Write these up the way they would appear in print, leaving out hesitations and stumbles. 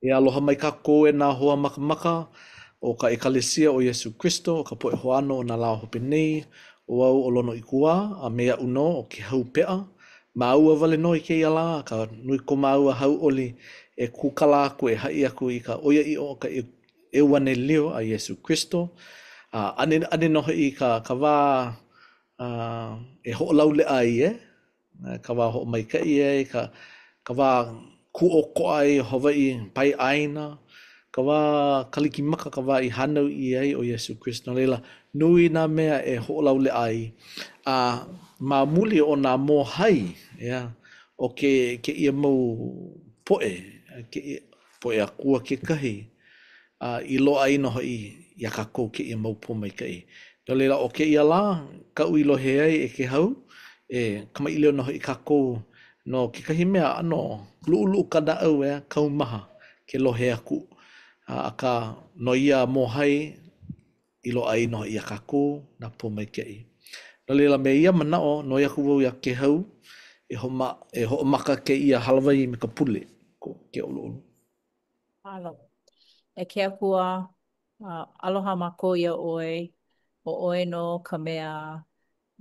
E aloha mai kākou e nā hoa makamaka o ka ʻEkalesia o Iesū Kristo, o ka poʻe hoʻāno o nā lā o hope nei. ʻO au ʻo Lonoikuā, a me aʻu nō ʻo Kēhau Peʻa. Māua wale nō i kēia lā, akā nui ko māua hauʻoli e kūkala aku, e haʻi aku i ka ʻoiaʻiʻo o ka ʻEuanelio a Iesū Kristo. A ʻaneʻane nō hoʻi ka, ka wā uh, e hoʻolauleʻa ai, e? Ka wā hoʻomaikaʻi ai, ka, ka wā kūʻokoʻa ai o Hawaiʻi pae ʻāina, ka wā Kalikimaka, ka wā i hānau ʻia ai ʻo Iesū Kristo. No laila, nui nā mea e hoʻolauleʻa ai. A ma muli o nā mōhai, ʻeā, o ke, kēia mau poʻe, kēia poʻe akua kekahi, a i loaʻa ai nō hoʻi iā kākou kēia mau pōmaikaʻi. No laila, ʻo kēia lā, kaʻu i lohe ai e Kēhau, e kamaʻilio nō hoʻi kākou no kekahi mea ʻano luʻuluʻu ka naʻau, ʻeā, kaumaha ke lohe aku. Akā, no ia mōhai i loaʻa ai nō hoʻi iā kākou nā pōmaikaʻi. No laila, me ia manaʻo, noi aku wau iā Kēhau e hoʻoma e hoʻomaka kēia hālāwai me ka pule, ke ʻoluʻolu. Mahalo. E ke Akua, aloha mākou iā ʻoe. ʻO ʻoe nō ka mea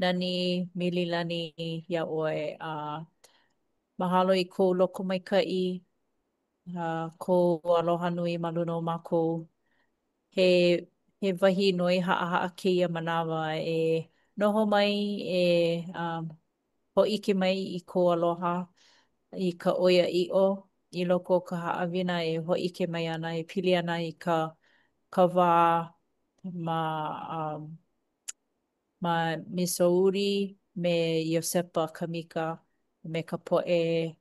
nani, mililani iā ʻoe. A mahalo i kou lokomaikaʻi, a kou aloha nui ma luna o mākou. He, he wahi noi haʻahaʻa kēia manawa e noho mai e um, hōʻike mai i kou aloha i ka ʻoiaʻiʻo i loko o ka haʻawina e hōʻike mai ana e pili ana i ka ka wā ma um, ma Misouri me Iosepa Kamika me ka poʻe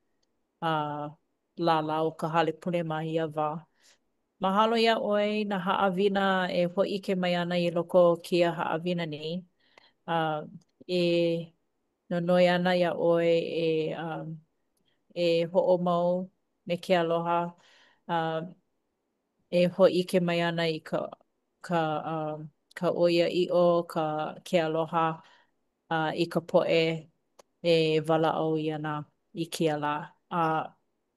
uh, lālā o ka hale pule ma ia wā. Mahalo iā ʻoe i nā haʻawina e hōʻike mai ana i loko o kēia haʻawina nei. Uh, e nonoi ana iā ʻoe e, um, e hoʻomau me ke aloha uh, e hōʻike mai ana i ka, ka, um, ka ʻoiaʻiʻo, ka, ke aloha uh, i ka poʻe e walaʻau ʻia ana i kēia lā. A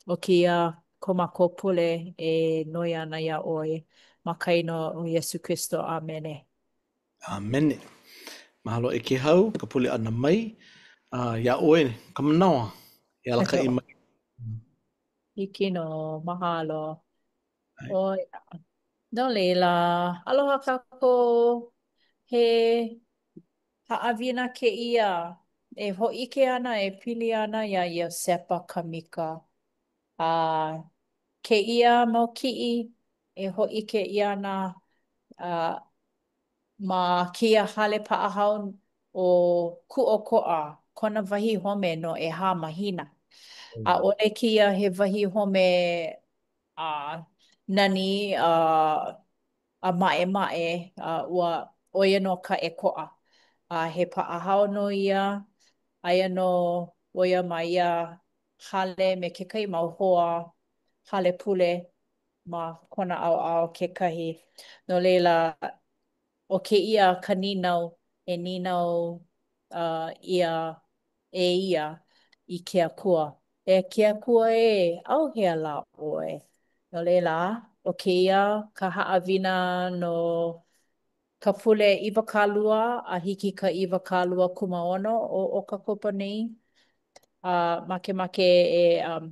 ʻo kēia ko mākou pule e noi ana iā ʻoe ma ka inoa o Iesū Kristo. ʻĀmene. ʻĀmene. Mahalo e Kēhau ka pule ʻana mai. A iā ʻoe ka manawa e alakaʻi mai. Hiki nō, mahalo. ʻO No laila, aloha kākou. He haʻawina kēia e hōʻike ana e pili ana iā Iosepa Kamika. A kēia mau kiʻi e hōʻike ʻia ana a ma kēia hale paʻahao ʻo Kūʻokoʻa, kona wahi home no ʻehā mahina. ʻAʻole kēia he wahi home a nani a a maʻemaʻe a ua ʻo ia nō ka ʻēkoʻa. A he paʻahao nō ia, aia nō ʻo ia ma ia hale me kekahi mau hoa hale pule ma kona ʻaoʻao kekahi. No laila, ʻo kēia ka nīnau e nīnau ʻia e ia i ke Akua. E ke Akua ē, ʻauhea lā ʻoe? No laila, ʻo kēia ka haʻawina no ka pule 20 a hiki ka 26 o ʻOkakopa nei. A makemake e um,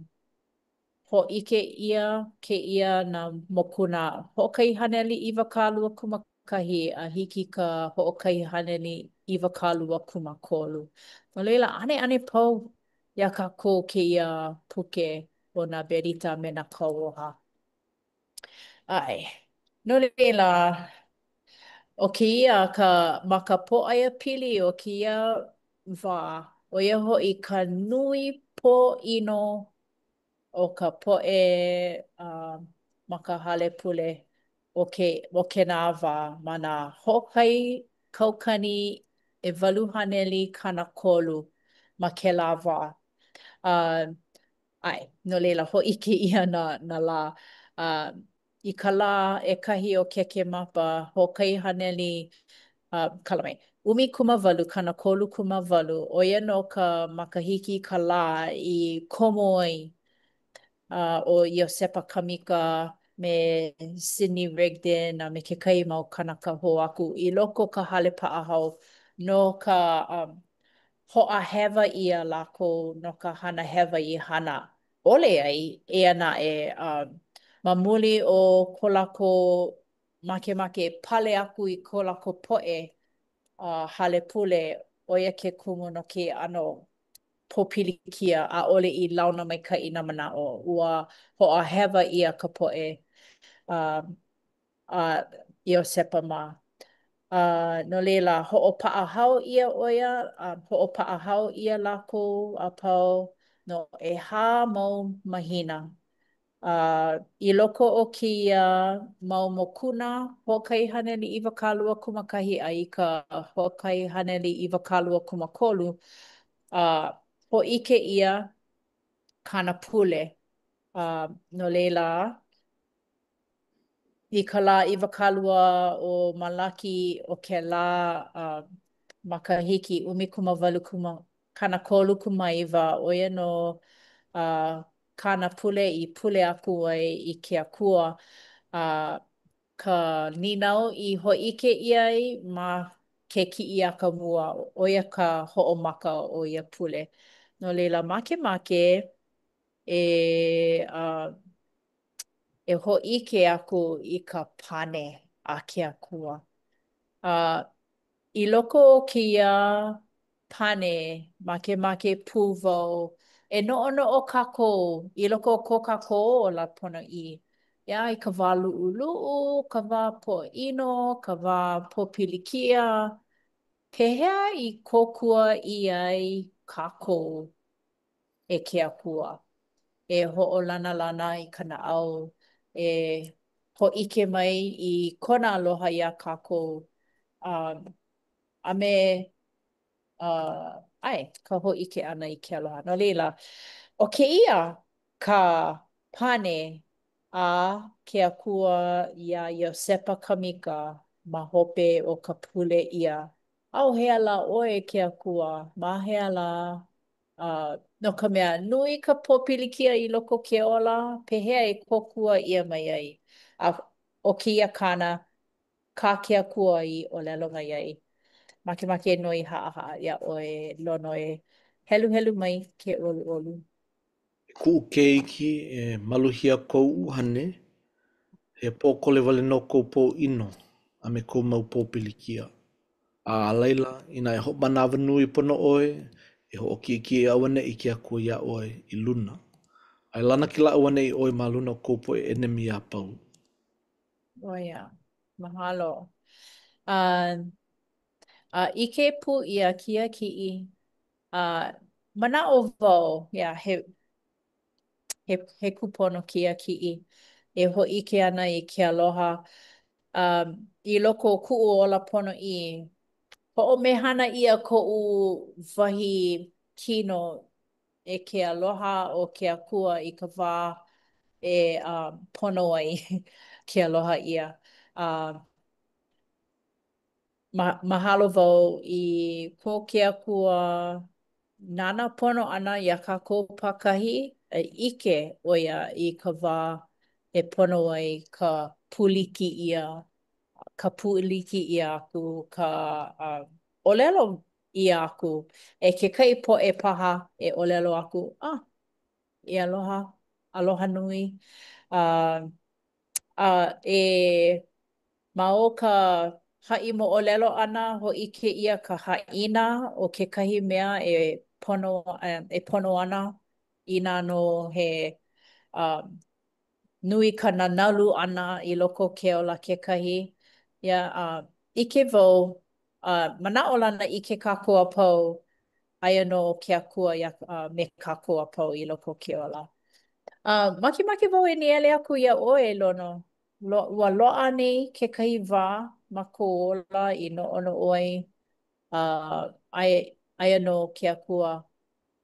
Hōʻike ʻia kēia nā mokuna 121 a hiki ka 123. No laila, ʻaneʻane pau iā kākou kēia puke o nā berita me nā kauoha. ʻAe. No laila, ʻo kēia ka ma ka pōʻaiapili o kēia wā, ʻo ia hoʻi ka nui pōʻino o ka poʻe uh, ma ka hale pule o ke o kēnā wā ma nā hoʻokahi kaukani 830 ma kēlā wā. Uh, ʻae, no laila, hōʻike ʻia nā, nā lā. Uh, i ka lā ʻekahi o Kekemapa, hoʻokahi haneli, uh, kala mai, 18 38, ʻo ia nō ka makahiki ka lā i komo ai. ʻo Iosepa Kamika me Sidney Rigdon a me kekahi mau kānaka hou aku i loko o ka hale paʻahao no ka um, hoʻāhewa ʻia lākou no ka hana hewa i hana ʻole ai, eia naʻe, um, ma muli o ko lākou makemake e pale aku i ko lākou poʻe uh, hale pule, ʻo ia ke kumu no kēia ʻano pōpilikia, ʻaʻole i launa maikaʻi nā manaʻo, ua hoʻāhewa ʻia ka poʻe uh, a Iosepa mā. A no laila, hoʻopaʻahao ʻia ʻo ia, a hoʻopaʻahao ʻia lākou a pau no ʻehā mau mahina. A i loko o kēia mau mokuna, 1921 a i ka 1923, a hōʻike ʻia kāna pule. A no laila, I ka lā 20 o Malaki o kēlā uh, makahiki 1839, ʻo ia nō uh, kāna pule i pule aku ai i ke Akua. A uh, ka nīnau i hōʻike ʻia ai ma ke kiʻi aka mua, ʻo ia ka hoʻomaka o ia pule. No laila, makemake e uh, e hōʻike aku i ka pane a ke Akua. A i loko o kēia pane, makemake pū wau e noʻonoʻo kākou i loko o ko kākou ola ponoʻī. Yeah, i ka wā luʻuluʻu, ka wā pōʻino, ka wā pōpilikia, pehea i kōkua ʻia ai kākou e ke Akua? E hoʻolanalana i ka naʻau, e hōʻike mai i kona aloha iā kākou, um, a me, uh, ʻae, ka hōʻike ʻana i ke aloha. No laila, ʻo kēia ka pane a ke Akua iā Iosepa Kamika ma hope o ka pule ʻia. ʻAuhea lā ʻoe e ke Akua, ma hea lā Uh, no ka mea, nui ka pōpilikia i loko o ke ola, pehea e kōkua ʻia mai ai? A ʻo kēia kāna, kā ke Akua i ʻōlelo mai ai. Makemake nō e haʻahaʻa iā ʻoe, Lono, e heluhelu mai ke ʻoluʻolu. E kuʻu keiki, e maluhia kou ʻuhane, he pōkole wale nō kou pōʻino a me kou mau pōpilikia. A a laila, inā e hoʻomanawanui pono ʻoe, e hoʻokiʻekiʻe auaneʻi ke Akua iā ʻoe i luna, a e lanakila auaneʻi ʻoe ma luna o kou poʻe ʻenemi a pau. ʻO ia. Mahalo. A, a ʻike pū ʻia kēia kiʻi, a manaʻo wau, yeah, he, he, he kūpono kēia kiʻi e hōʻike ana i ke aloha. Um, i loko o kuʻu ola ponoʻī, hoʻomehana ʻia koʻu wahi kino e ke aloha o ke Akua i ka wā e um, pono ai ke aloha ʻia. Uh, Ma, mahalo wau i ko ke Akua nānā pono ʻana iā kākou pākahi, e ʻike ʻo ia i ka wā e pono ai ka pūliki ʻia, ka pūliki ʻia aku, ka uh, ʻōlelo ʻia aku e kekahi poʻe paha e ʻōlelo aku, ah, e aloha, aloha nui. Uh, a e Ma o ka haʻi moʻolelo ʻana, hōʻike ʻia ka haʻina o kekahi mea e pono e pono ana inā nō he um, nui ka nanalu ʻana i loko o ke ola kekahi. Yeah, uh, ʻike wau, uh, manaʻolana ʻike kākou a pau, aia nō ke Akua iā, uh, me kākou a pau i loko o ke ola. Uh, makemake wau e nīele aku iā ʻoe, Lono. Lo, ua loaʻa anei kekahi wā ma kou ola i noʻonoʻo ai uh, aia, aia nō ke Akua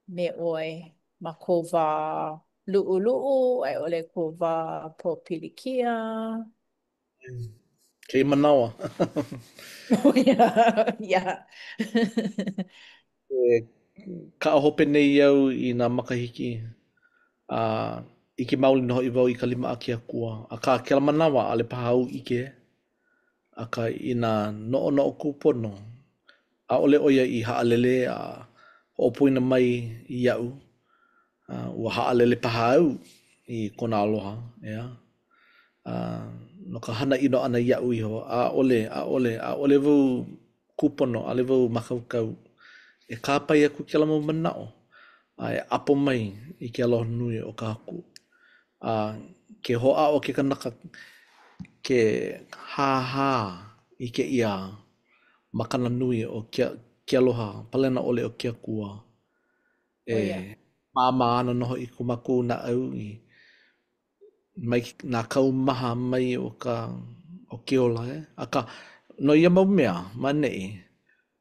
me ʻoe ma kou wā luʻuluʻu, a i ʻole kou wā pōpilikia? Kēia manawa. Oh, yeah. Yeah. E kaʻahope nei au i nā makahiki a. ʻike maoli nō hoʻi wau i ka lima a ke Akua. Akā, kēlā manawa, ʻaʻole paha au ʻike, akā inā noʻonoʻo kūpono, ʻaʻole ʻo ia i haʻalele a hoʻopoina mai iaʻu, a ua haʻalele paha au i kona aloha, ʻeā? A no ka hana ʻino ʻana iaʻu iho, ʻaʻole, ʻaʻole, ʻaʻole wau kūpono, ʻaʻole wau mākaukau e kāpae aku i kēlā mau manaʻo a e ʻapo mai i ke aloha nui o ka Haku. A ke hoʻāʻo ke kanaka ke hāhā i kēia makana nui o ke, ke aloha palena ʻole o ke Akua, e māmā ana nō hoʻi ko mākou naʻau i mai nā kaumaha mai o ka o ke ola, e. Akā, no ia mau mea ma ʻaneʻi,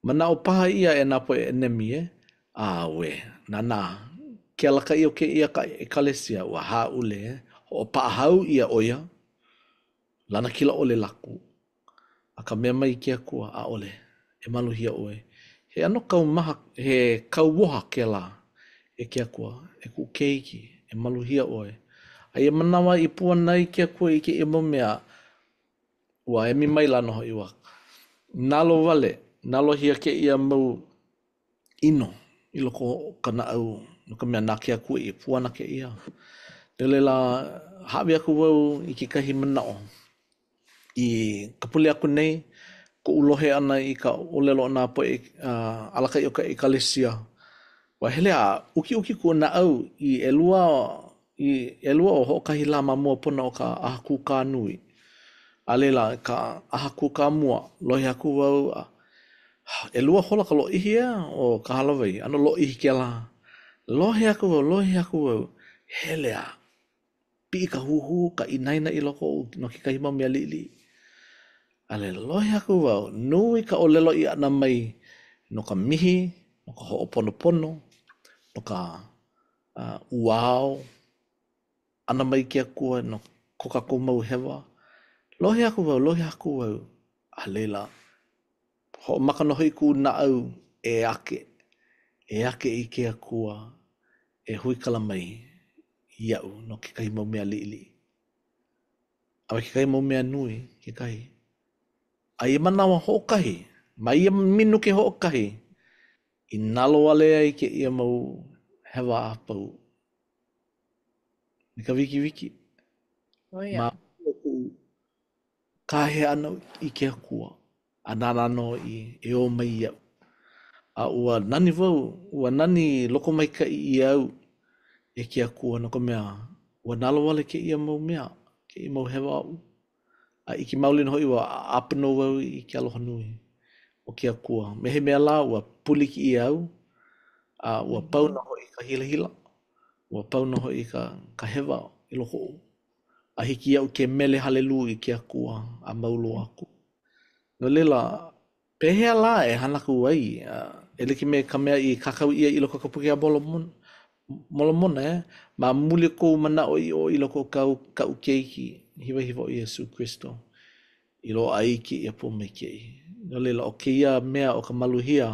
manaʻo paha ʻia e nā poʻe ʻenemi, e, Auē, nānā, ke alakaʻi o kēia ʻekalesia, ua hāʻule, e, hoʻopaʻahau ʻia ʻo ia, lanakila ʻole lākou. Akā mea mai ke Akua, ʻAʻole, e maluhia ʻoe. He ʻano kaumaha, he kauoha kēlā e ke Akua, e kuʻu keiki, e maluhia ʻoe. A ia manawa i puana ai ke Akua i kēia mau mea, ua emi maila nō hoʻi, ua nalowale, nalohia kēia mau ʻino i loko o ka naʻau, no ka mea, na ke Akua i puana kēia. No laila, hāʻawi aku wau i kekahi manaʻo i ka pule aku nei, koʻu lohe ʻana i ka ʻōlelo o nā poʻe uh, alakaʻi o ka ʻekalesia, ua hele a ukiuki kuʻu naʻau i ʻelua i ʻelua o hoʻokahi lā ma mua pono o ka ʻaha kūkā nui. A laila, ka ʻaha kūkā mua, lohe aku wau a ʻelua hola ka lōʻihi ʻeā o ka hālāwai, ʻano lōʻihi kēlā. Lohe aku wau, lohe aku wau, hele a piʻi ka huhū, ka inaina i loko oʻu no kekahi mau mea liʻiliʻi. A laila, lohe aku wau, nui ka ʻōlelo ʻia ʻana mai no ka mihi, no ka hoʻoponopono, no ka uh, ʻuao ʻana mai ke Akua no ko kākou mau hewa. Lohe aku wau, lohe aku wau, a laila, hoʻomaka nō hoʻi kuʻu naʻau e ake, e ake i ke Akua e huikala mai iaʻu no kekahi mau mea liʻiliʻi. A me kekahi mau mea nui kekahi. A ia manawa hoʻokahi, ma ia minuke hoʻokahi, i nalowale ai kēia mau hewa a pau me ka wikiwiki. ʻO ia. Ma o kuʻu kāhea ʻana i ke Akua, a nāna nō i eō mai iaʻu. A ua nani wau, ua nani lokomaikaʻi ʻia au e ke Akua, no ka mea, ua nalowale kēia mau mea, kēia mau hewa aʻu. A ʻike maoli nō hoʻi ua ʻāpono wau i ke aloha nui o ke Akua. Me he mea lā, ua puliki ʻia au, a ua pau nō hoʻi ka hilahila, ua pau nō hoʻi ka, ka hewa i loko oʻu. A hiki iaʻu ke mele halelū i ke Akua a mau loa aku. No laila, Pehea lā e hana aku ai e like me ka mea i kākau ʻia i loko o ka puke a Molomona, Molomona, e? Ma muli o kou manaʻoʻiʻo i loko o kāu, kaʻu keiki hiwahiwa ʻo Iesū Kristo, i loaʻa ai kēia pōmaikaʻi. No laila, ʻo kēia mea ʻo ka maluhia,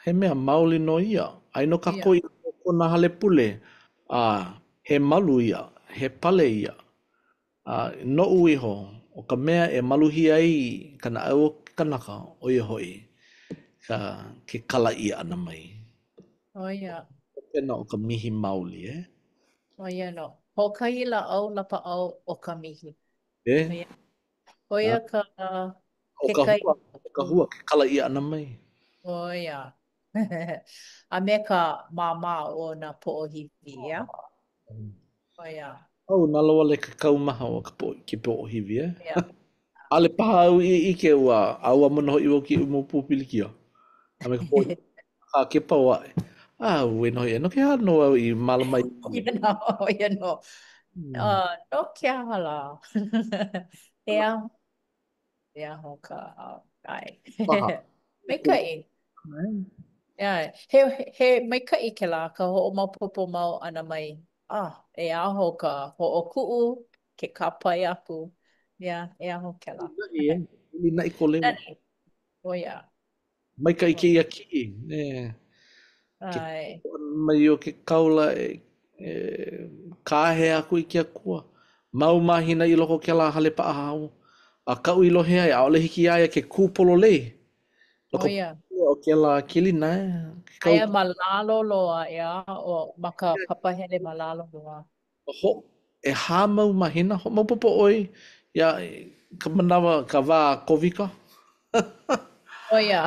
he mea maoli nō ia. Aia nō kākou i loko o kona hale pule, a he malu ia, he pale ia. A noʻu iho, ʻo ka mea e maluhia ai ka naʻau o ke kanaka, ʻo ia hoʻi ka ke kala ʻia ʻana mai. ʻO ia. Hopena o ka mihi maoli, e? ʻO ia nō. Hoʻokahi lāʻau lapaʻau ʻo ka mihi. E? ʻO ia, ʻo ia ka ʻO ka kekahi. hua, ʻo ka hua, ke kala ʻia ʻana mai. ʻO ia. A me ka māmā o nā poʻohiwi, ia? ʻO ia. Au, nalowale ke kaumaha o ka po ke poʻohiwi, e? Ia. ʻAʻole paha au i ʻike ua ʻauamo nō hoʻi wau kēia mau pōpilikia. A me ka poʻohiwi a ke pau aʻe. Auē nō hoʻi, no ke aha nō au i mālama i ʻO ia nō, ʻo ia nō. No ke aha lā? E aho, e aho ka, ʻae. Paha. Maikaʻi. Yeah. He, he maikaʻi kēlā ka hoʻomaopopo mau ʻana mai. Ah, e aho ka hoʻokuʻu, ke kāpae aku. Yeah, e aho kēlā. Hilinaʻi, e. Hilinaʻi ko leo. Nani. ʻO ia. Maikaʻi kēia kiʻi. E. Ke ʻAe. mai o ke kaula e, e. Kāhea aku i ke Akua. Mau mahina i loko o kēlā hale paʻahao. A kaʻu i lohe ai, ʻaʻole hiki iā ia ke kū pololei. No ʻO ka ia. o kēlā kilina, e, ke kau Aia ma lalo loa, ʻeā, o ma ka papahele ma lalo loa. ho, ʻehā mau mahina, hoʻomaopopo ʻoe iā ka manawa, ka wā Kovika? ʻO ia.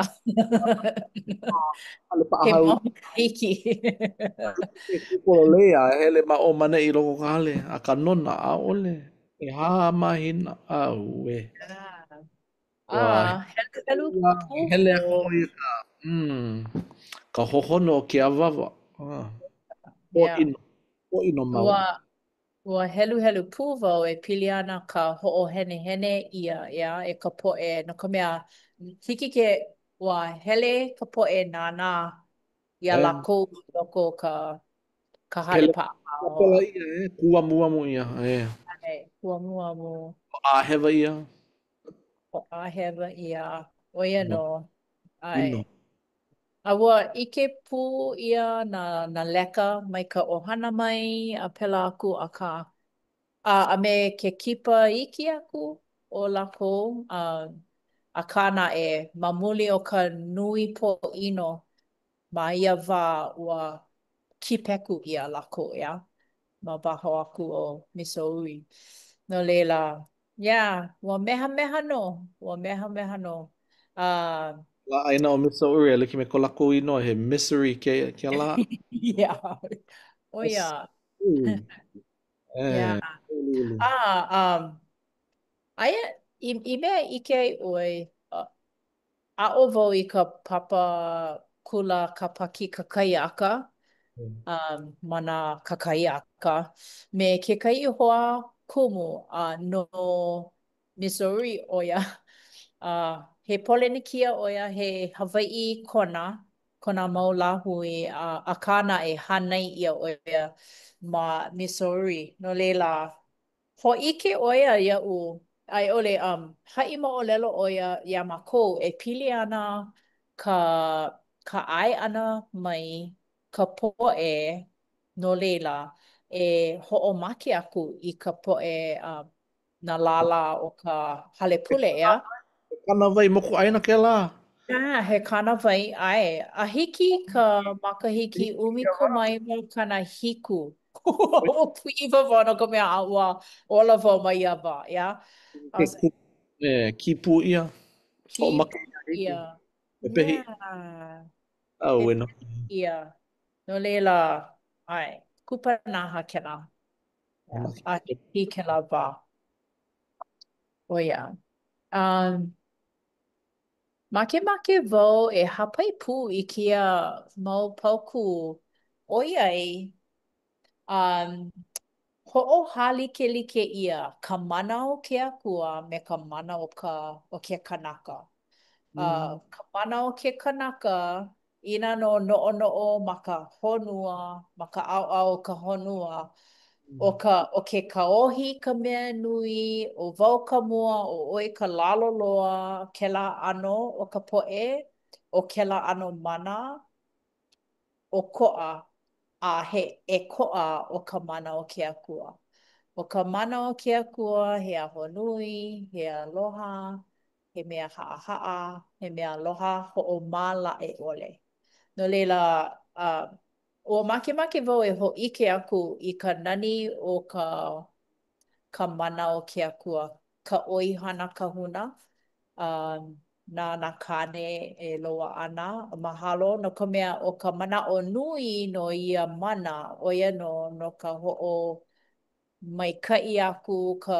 Hale He paʻahao mau makahiki. ke kū pololei a hele ma ʻō ma ʻaneʻi i loko o ka hale, akā nona, ʻaʻole. ʻEhā mahina, auē. Yeah. Ua A heluhelu pū hele aku wau. ʻo ia ka, mm, ka hohonu o ke awāwa. Ah, Yeah. pōʻino, pōʻino mau. Ua ua heluhelu pū wau e pili ana ka hoʻohenehene ʻia, ʻeā, e ka poʻe, no ka mea, hiki ke, ua hele ka poʻe nānā iā E, lākou i loko o ka, ka hale pele, paʻahao pela a ʻia, e, kūamuamu ʻia, e. ʻae, kūamuamu, ʻāhewa ʻia. hoʻāhewa ʻia, ʻo ia No, nō, ʻino. ʻae. A ua ʻike pū ʻia nā, nā leka mai ka ʻohana mai a pēlā aku, akā, a, a me ke kipa iki aku o lākou, a, akā naʻe, ma muli o ka nui pōʻino ma ia wā, ua kīpeku ʻia lākou, ʻeā, ma waho aku o Misouri. No laila, yeah, ua mehameha nō, ua mehameha nō. A La ʻāina o Missouri, e like me ko lākou inoa, he Misery ke, kēlā. yeah. ʻO ia. Missouri. Yeah. E, uliuli. A, um, aia, i, i mea i ʻike ai ʻoe, uh, aʻo wau i ka papa kula kāpaki kakahiaka, um, ma nā kakahiaka me kekahi hoa kumu a no Missouri ʻo ia. A he Polenekia ʻo ia, he Hawaiʻi kona, kona mau lāhui, a akā naʻe hānai ʻia ʻo ia ma Missouri. No laila, Hōʻike ʻo ia iaʻu, a i ʻole, um, haʻi moʻolelo ʻo ia iā mākou e pili ana ka, ka ʻae ʻana mai ka poʻe no laila e hoʻomake aku i ka poʻe um, nā lālā o ka hale pule, ʻeā? He kānāwai mokuʻāina kēlā. Ah, he kānāwai, ʻae. A hiki i ka makahiki 1970. Ua pūʻiwa wau no ka mea a ua ola wau ma ia wā, ʻeā? I Ke was kū, e, kī pū ʻia. Kī Hoʻomake pū ʻia hiki. ʻia. Pepehi. Yeah. Auē nō. Pepehi ʻia. No laila, ʻae, kupanaha kēlā. Yeah. A hiki i kēlā wā. ʻO ia. Um, Makemake wau e hāpai pū i kēia mau paukū ʻoiai um, hoʻohālikelike ʻia ka mana o ke Akua me ka mana o ka o ke kanaka. Uh, ka mana o ke kanaka, inā nō noʻonoʻo ma ka honua, ma ka ʻaoʻao o ka honua, ʻo ka ʻo ke kāohi ka mea nui, ʻo wau ka mua, ʻo ʻoe ka lalo loa, kēlā ʻano o ka poʻe, ʻo kēlā ʻano mana ʻokoʻa, a he ʻekoʻa o ka mana o ke Akua. ʻO ka mana o ke Akua, he ahonui, he aloha, he mea haʻahaʻa, he mea aloha hoʻomālaʻe ʻole. No laila, uh, ua makemake wau e hōʻike aku i ka nani o ka ka mana o ke Akua, ka ʻoihana kahuna, uh, na nā kāne e loaʻa ana. Mahalo no ka mea ʻo ka manaʻo nui no ia mana, ʻo ia nō no ka hoʻo maikaʻi aku, ka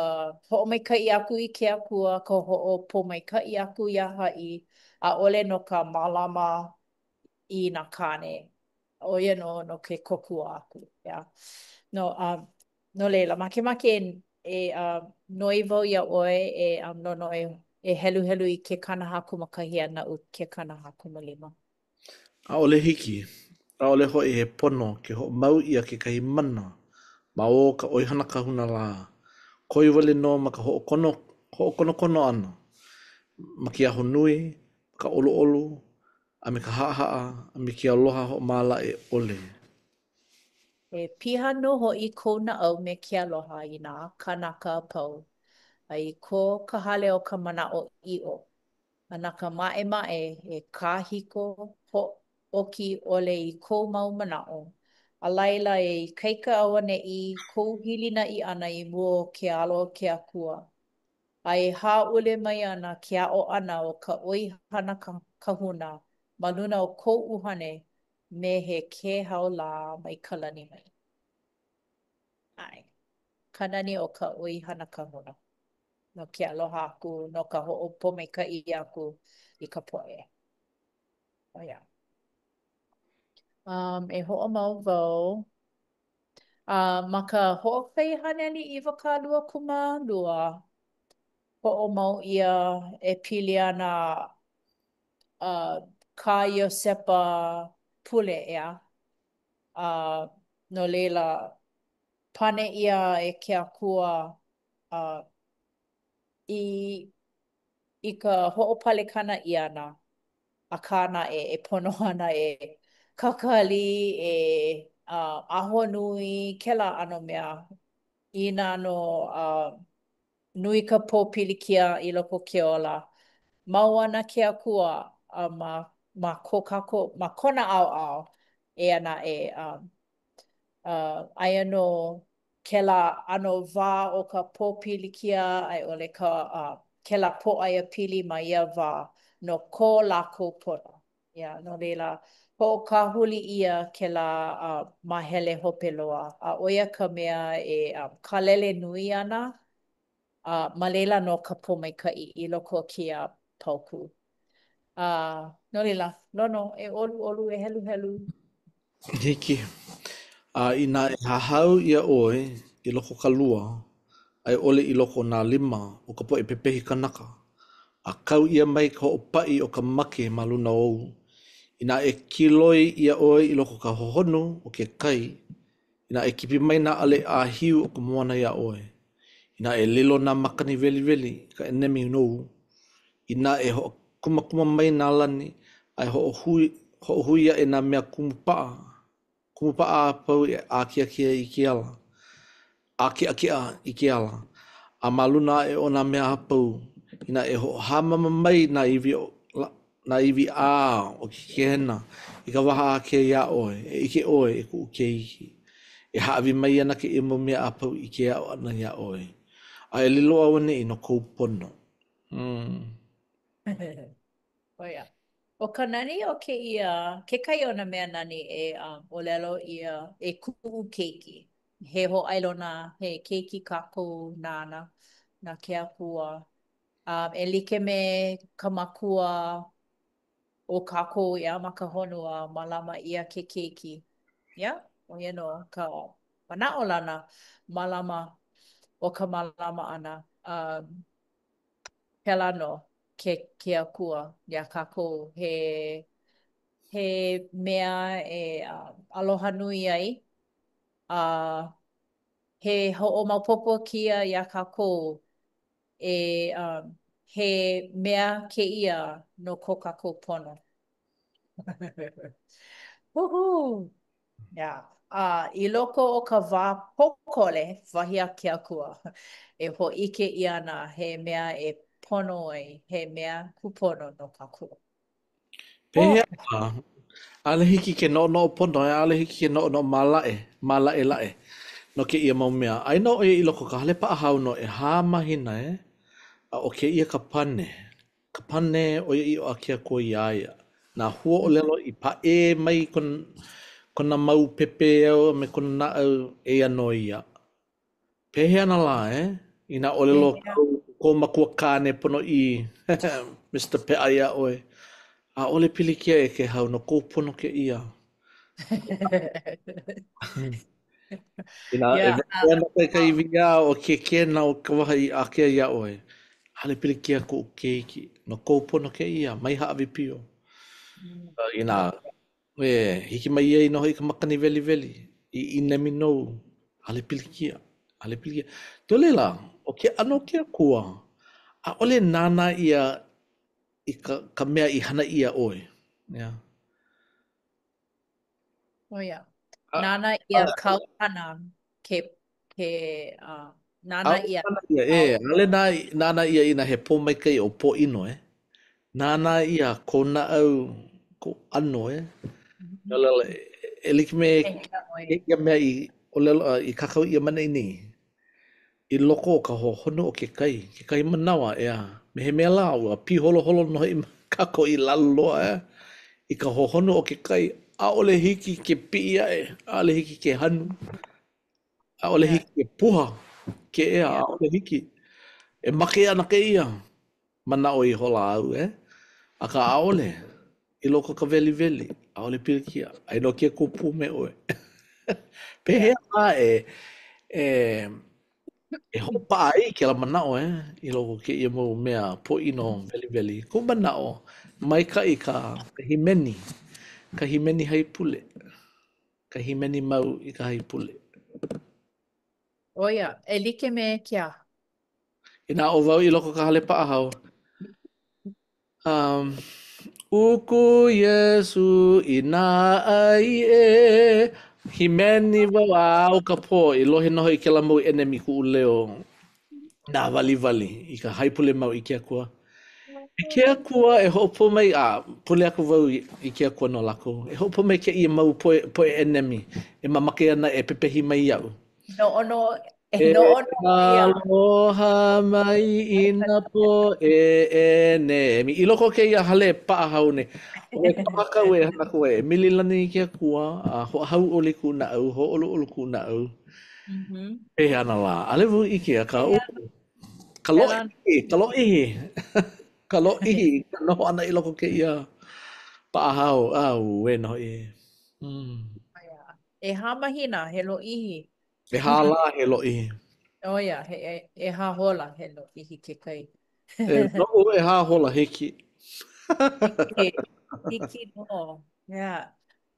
hoʻomaikaʻi aku i ke Akua, ka hoʻopōmaikaʻi aku iā haʻi, ʻaʻole no ka mālama i nā kāne. ʻO ia nō no ke kōkua aku. Yeah. No, um, no laila, makemake e, e uh, noi wau iā ʻoe e um, Lono e, e heluhelu i ke 41 a naʻu ke 45. ʻAʻole hiki, ʻaʻole hoʻi he pono ke hoʻomau ʻia kekahi mana ma o ka ʻoihana kahuna lā, koe wale nō ma ka hoʻokono hoʻokonokono ʻana ma ke ahonui, ma ka ʻoluʻolu, a me ka haʻahaʻa, a me ke aloha hoʻomālaʻe ʻole. E piha nō hoʻi kou naʻau me ke aloha i nā kānaka a pau, a i ko ka hale o ka manaʻoʻiʻo, a na ka maʻemaʻe e kāhiko hōʻoki ʻole i kou mau manaʻo, a laila e ikaika auaneʻi kou hilinaʻi ʻana i mua o ke alo o ke Akua. A e hāʻule mai ana ke aʻo ʻana o ka ʻoihana kahuna ma luna o kou ʻuhane me he kēhau lā mai ka lani mai. ʻAe. Ka nani o ka ʻoihana kahuna. No ke aloha aku, no ka hoʻopōmaikaʻi aku i ka poʻe. Oh, yeah. E hoʻomau wau. Ma ka 1922, hoʻomau ʻia e pili ana kā Iosepa pule, ʻeā. No laila, pane ʻia e ke Akua i i ka hoʻopalekana ʻia ʻana. Akā naʻe, e pono ana e kakali, e ahonui, kēlā ʻano mea. Inā nō nui ka pōpilikia i loko o ke ola, mau ana ke Akua a ma ma ko kākou, ma kona ʻaoʻao, eia naʻe, aia nō kēlā ʻano wā o ka pōpilikia a i ʻole ka kēlā pōʻaiapili ma ia wā no ko lākou pono. Yeah, no laila, hoʻokāhuli ʻia kēlā māhele hope loa, a ʻo ia ka mea e kālele nui ana, a ma laila nō ka pōmaikaʻi i loko o kēia paukū. A no laila, Lono, e ʻoluʻolu, e heluhelu. Hiki. A inā e hahau ʻia ʻoe i loko o ka lua, a i ʻole i loko o nā lima o ka poʻe pepehi kanaka, a kau ʻia mai ka hoʻopaʻi o ka make ma luna ou, inā e kiloi ʻia ʻoe i loko o ka hohonu o ke kai, inā e kipi mai nā ʻale ʻāhiu o ka moana iā ʻoe, inā e lilo nā makani weliweli i ka ʻenemi nou, Inā e hoʻokumakuma mai nā lani, a e hoʻohui, hoʻohui aʻe nā mea kumupaʻa, kumupaʻa a pau e ʻākeʻakeʻa i ke ala, ʻākeʻakeʻa i ke ala, a ma luna aʻe o nā mea a pau, inā e hoʻohāmama mai nā iwi nā iwi ʻā o ke Kehena i ka waha ākea iā ʻoe, e ʻike ʻoe e kuʻu keiki, e hāʻawi mai ana kēia mau mea a pau i ke aʻo ʻana iā ʻoe, a e lilo auaneʻi no kou pono. Mm. ʻO ia. ʻO ka nani o kēia, kekahi o nā mea nani e ʻōlelo ʻia e kuʻu keiki, he hōʻailona, he keiki kākou nāna, na ke Akua. E like me ka makua o kākou ʻeā ma ka honua, mālama ʻia ke keiki. Yeah, ʻo ia nō ka manaʻolana mālama o ka mālama ʻana. Um, Pēlā nō ke ke Akua iā kākou, he he mea e aloha nui ai, a he hoʻomaopopo kēia iā kākou e he mea kēia no ko kākou pono. Woohoo! Yeah. A i loko o ka wā pōkole, wahi a ke Akua, e hōʻike ʻia ana he mea e pono ai, he mea kūpono no kākou. Pehea Oh! lā? ʻAʻole hiki ke noʻonoʻo pono, ʻaʻole hiki ke noʻonoʻo mālaʻe, mālaʻelaʻe no kēia mau mea. Aia nō ʻo ia i loko o ka hale paʻahao no ʻehā mahina, e? A ʻo kēia ka pane. Ka pane ʻoiaʻiʻo a ke Akua iā ia, nā huaʻōlelo i paʻē mai kona mau pepeiao a me kona naʻau, eia nō ia. Pehea ana lā, e? Inā ʻōlelo kou makua kāne ponoʻī, Mister Peʻa iā ʻoe, ʻaʻole pilikia e Kēhau, no kou pono kēia. Inā e wehe ana koe i ka iwi ʻā o ke kena o ka waha i ākea iā ʻoe, ʻaʻole pilikia kuʻu keiki, no kou pono kēia, mai hāʻawi pio. Inā e hiki mai ai nō hoʻi ka makani weliweli i ʻīnemi nou, ʻaʻole pilikia, ʻaʻole pilikia. No laila, ʻo ke ʻano o ke Akua, ʻaʻole nānā ʻia i ka, ka mea i hana ʻia ʻoe. Yeah. Oh, yeah. Nānā ʻia kāu hana ke ke uh, nānā ʻAʻole ʻia nānā ʻia, ē, kāu ʻaʻole nā, nānā ʻia inā he pōmaikaʻi o pōʻino, e. Nānā ʻia kou naʻau, kou ʻano, e. No laila, e like me Pehea ʻoe? kēia mea i ʻōlelo, i kākau ʻia ma ʻaneʻi nei, i loko o ka hohonu o ke kai, kekahi manawa, ʻeā, me he mea lā, ua pīholoholo nō hoʻi kākou i lalo loa, ʻeā, i ka hohonu o ke kai, ʻaʻole hiki ke piʻi aʻe, ʻaʻole hiki ke hanu. ʻAʻole Yeah. hiki ke puha ke ea, Yeah. ʻaʻole hiki. E make ana kēia, manaʻo ihola au, e. Akā ʻaʻole, i loko o ka weliweli, ʻaʻole pilikia, aia nō ke Akua pū me ʻoe. Yeah. Pehea lā e, e, e hoʻopaʻa ai kēlā manaʻo, e, i loko o kēia mau mea pōʻino weliweli. Koʻu manaʻo, maikaʻi ka, ka hīmeni, ka hīmeni haipule. Ka hīmeni mau i ka haipule. ʻO ia, e like me ke aha? Inā ʻo wau i loko o ka hale paʻahao, um, Uku Iesū i nā ʻaiʻē, hīmeni wau a ao ka pō, i lohe nō hoʻi kēlā mau ʻenemi i kuʻu leo nāwaliwali i ka haipule mau i ke Akua. E ke Akua e hoʻopōmai, a pule aku wau i ke Akua no lākou. E hoʻopōmaikaʻi ia mau poʻe, poʻe ʻenemi e mamake ana e pepehi mai iaʻu. Noʻonoʻo, e E noʻonoʻo ʻia. aloha mai i nā poʻe ʻenemi. I loko o kēia hale paʻahao nei, ʻo paha kaʻu e hana aku ai, e mililani i ke Akua, a hoʻohauʻoli kuʻu naʻau, hōʻoluʻolu kuʻu naʻau. Mm -hmm. Pehea ana lā, ʻaʻole wau ʻike, akā, Ka lōʻihi, ka lōʻihi, ka lōʻihi ka noho ʻana i loko o kēia paʻahao, auē nō hoʻi. Mm. ʻEhā mahina, he lōʻihi. ʻEhā lā he lōʻihi. ʻO ia, he ʻehā hola he lōʻihi kekahi. E, noʻu ʻehā hola hiki. Hiki, hiki nō. Yeah.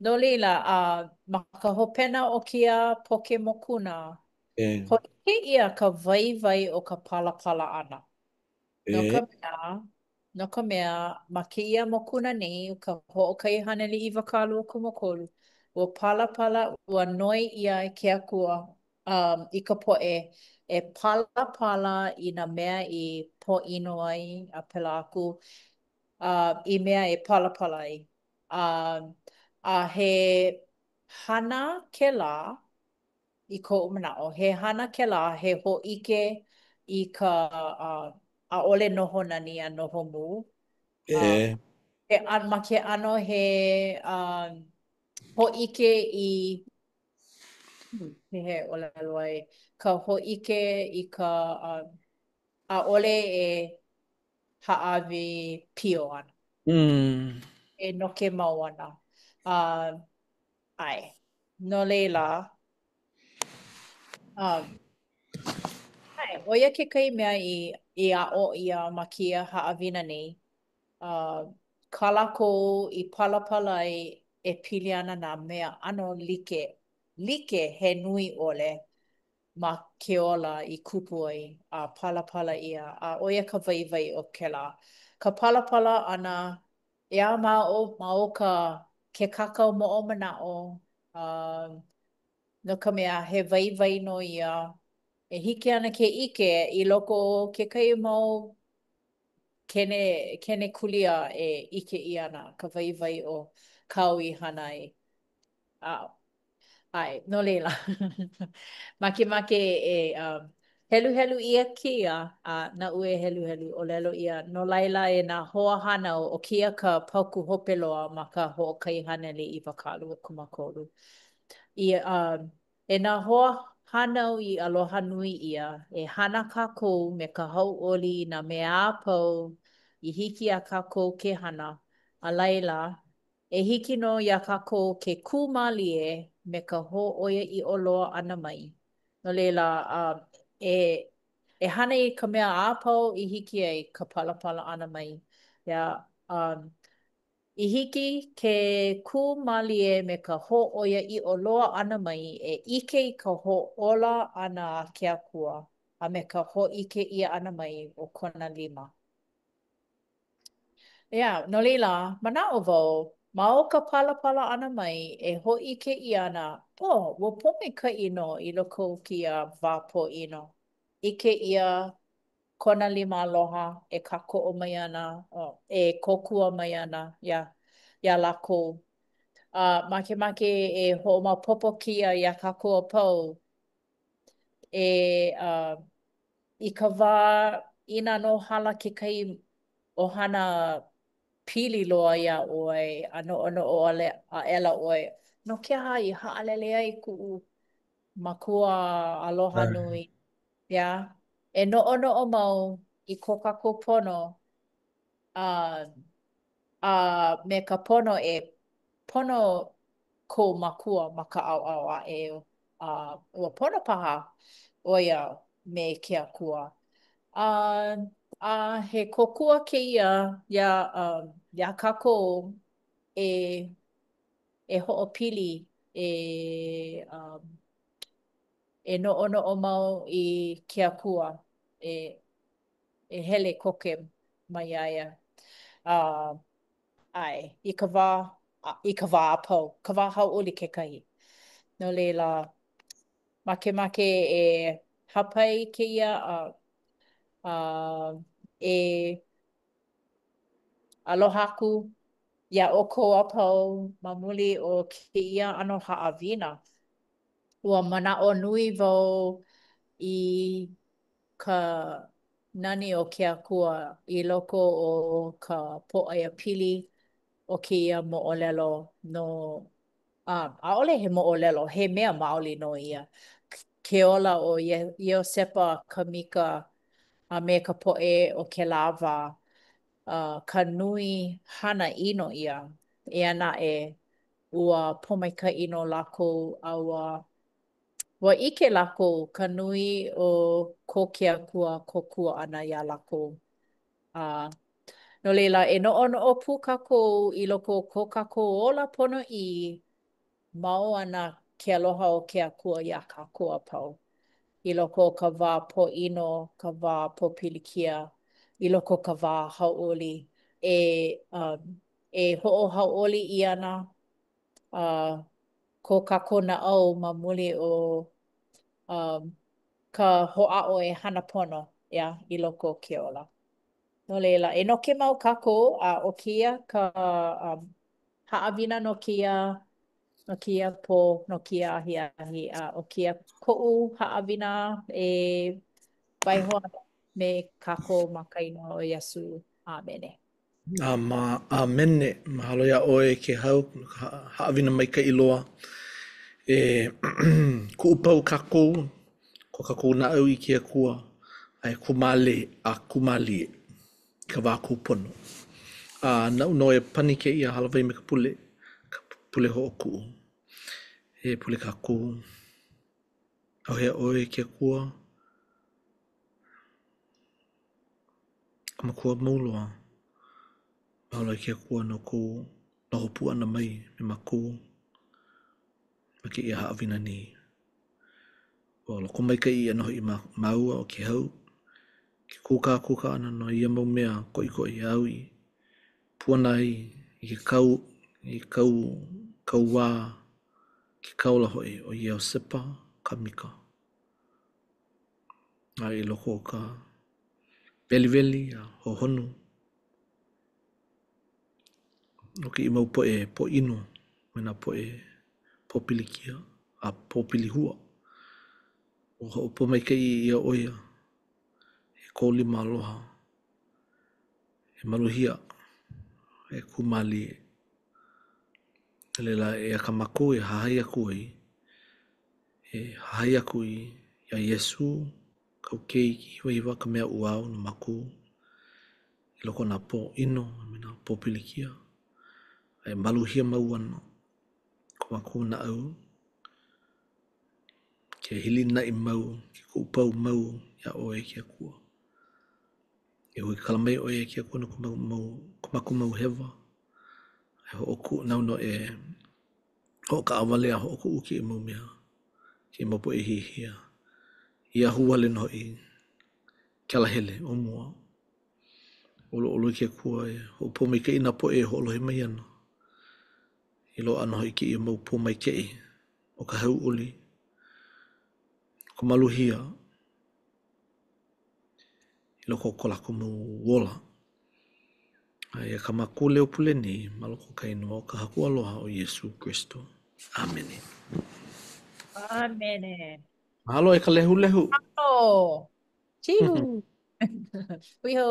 No laila, uh, ma ka hopena o kēia poke mokuna, E. Hōʻike ʻia ka waiwai o ka palapala ʻana. No E. ka mea, no ka mea, ma kēia mokuna nei, ka 123, ua palapala, ua noi ʻia e ke Akua um, i ka poʻe e palapala i nā mea i pōʻino ai a pēlā aku, uh, i mea e palapala ai. Um, a he hana kēlā I koʻu manaʻo, he hana kēlā he hōʻike i ka uh, ʻaʻole noho nani a noho mū. Uh, E. he, ma ke ʻano he uh, hōʻike i he ʻōlelo ai, ka hōʻike i ka uh, ʻaʻole e hāʻawi pio ana. Mm. E noke mau ana. Uh, ʻae. No laila, um, ʻae, ʻo ia kekahi mea i, i aʻo ʻia ma kēia haʻawina nei, uh, kā lākou i palapala ai e pili ana nā mea ʻano like, like he nui ʻole ma ke ola i kupu ai a palapala ʻia, a ʻo ia ka waiwai o kēlā. Ka palapala ʻana, ʻeā, ma o, ma o ka, ke kākau moʻomanaʻo, uh, no ka mea, he waiwai nō ia e hiki ana ke ʻike i loko o kekahi mau kene, kenekulia e ʻike ʻia ana ka waiwai o kāu i hana ai. A, ʻae, no laila, makemake e um, heluhelu ʻia kēia, a naʻu e heluhelu, ʻōlelo ʻia, no laila e nā hoa hānau, ʻo kēia ka paukū hope loa ma ka 123. I, uh, e nā hoa hānau i aloha nui ʻia, e hana kākou me ka hauʻoli i nā mea a pau i hiki iā kākou ke hana, a laila, e hiki nō iā kākou ke kū mālie me ka hōʻoiaʻiʻo loa ʻana mai. No laila, uh, e, e hana i ka mea a pau i hiki ai ka palapala ʻana mai. Yeah, um, I hiki ke kū mālie me ka hōʻoiaʻiʻo loa ʻana mai e ʻike i ka hoʻōla ʻana a ke Akua a me ka hōʻike ʻia ʻana mai o kona lima. Yeah, no laila, manaʻo wau, ma o ka palapala ʻana mai e hōʻike ʻia ana Oh, ua pōmaikaʻi nō i loko o kēia wā pōʻino. ʻIke ʻia kona lima aloha e kākoʻo mai ana, e kōkua mai ana iā iā lākou. A makemake e hoʻomaopopo kēia iā kākou a pau e uh i ka wā inā nō hala kekahi ʻohana pili loa iā ʻoe a noʻonoʻo aʻela ʻoe, no ke aha i haʻalele ai kuʻu makua aloha nui, yeah? E noʻonoʻo mau i ko kākou pono a a me ka pono e pono kou makua ma ka ʻaoʻao aʻe a ua pono paha ʻo ia me ke Akua. A a he kōkua kēia iā um iā kākou e e hoʻopili e um e noʻonoʻo mau i ke Akua e e hele koke mai iā ia. A ʻae, i ka wā, i ka wā a pau, ka wā hauʻoli kekahi. No laila, makemake e hāpai kēia a, a e aloha aku iā ʻoukou a pau ma muli o kēia ʻano haʻawina. Ua manaʻo nui wau i ka nani o ke Akua i loko o ka pōʻaiapili o kēia moʻolelo no, a, ʻaʻole he moʻolelo, he mea maoli nō ia. Ke ola o Iosepa Kamika a me ka poʻe o kēlā wā, uh, ka nui hana ʻino ʻia. Eia naʻe, ua pōmaikaʻi nō lākou a ua Ua ʻike lākou ka nui o ko ke Akua kōkua ʻana iā lākou. A no laila, e noʻonoʻo pū kākou i loko o ko kākou ola ponoʻī, mau ana ke aloha o ke Akua iā kākou a pau. I loko o ka wā pōʻino, ka wā pōpilikia, i loko o ka wā hauʻoli, e, um, e hoʻohauʻoli ʻia ana uh, ko kākou naʻau ma muli o um, ka hoʻāʻo e hana pono, yeah, i loko o ke ola. No laila, e noke mau kākou, a ʻo kēia ka um, haʻawina no kēia, no kēia pō, no kēia ahiahi, a ʻo kēia koʻu haʻawina e waiho ana me kākou ma ka inoa o Iesū. ʻĀmene. A ma ʻĀmene, mahalo iā ʻoe e Kēhau no ka haʻawina maikaʻi loa. E kuʻupau kākou, ko kākou naʻau i ke Akua, a e kūmale a kūmālie i ka wā kūpono. A naʻu nō e pani kēia hālāwai me ka pule, ka pule hoʻokuʻu. E pule kākou. ʻAuhea ʻoe e ke Akua? Ka Makua mau loa, mahalo i ke Akua no kou noho pū ʻana mai me mākou ma kēia haʻawina nei. Ua lokomaikaʻi ʻia nō hoʻi māua ʻo Kēhau ke kūkākūkā ʻana no ia mau mea koʻikoʻi āu i puana ai i ke kau i kau kauā ke kāula hoʻi ʻo Iosepa Kamika. A i loko o ka weliweli a hohonu o kēia mau poʻe pōʻino me nā poʻe pōpilikia a pōpilihua. Ua hoʻopōmaikaʻi ʻia ʻo ia e kou lima aloha, e maluhia, e kū mālie. A laila, eia kā mākou e hahai aku ai E hahai aku iā Iesū, kāu Keiki hiwahiwa, ka mea ʻuao no mākou i loko o nā pōʻino a me nā pōpilikia, a e maluhia mau ana ko mākou naʻau, ke hilinaʻi mau, ke kuʻupau mau iā ʻoe e ke Akua. E huikala mai ʻoe e ke Akua no ko mau, ko mākou mau hewa, e hoʻokuʻu nāu nō e Hoʻokaʻawale a hoʻokuʻu kēia mau mea, kēia mau poʻe hihia. I ahuwale nō hoʻi ke alahele o mua. ʻOluʻolu e ke Akua e hoʻopōmaikaʻi nā poʻe e hoʻolohe mai ana. I loaʻa nō hoʻi kēia mau pōmaikaʻi. ʻo ka hauʻoli, ʻo ka maluhia i loko o ko lākou mau ola. A eia kā mākou leo pule nei ma loko o ka inoa o ka Haku aloha ʻo Iesū Kristo. ʻĀmene. ʻĀmene. Mahalo e ka lehulehu. Mahalo. Chihu. Hui hou.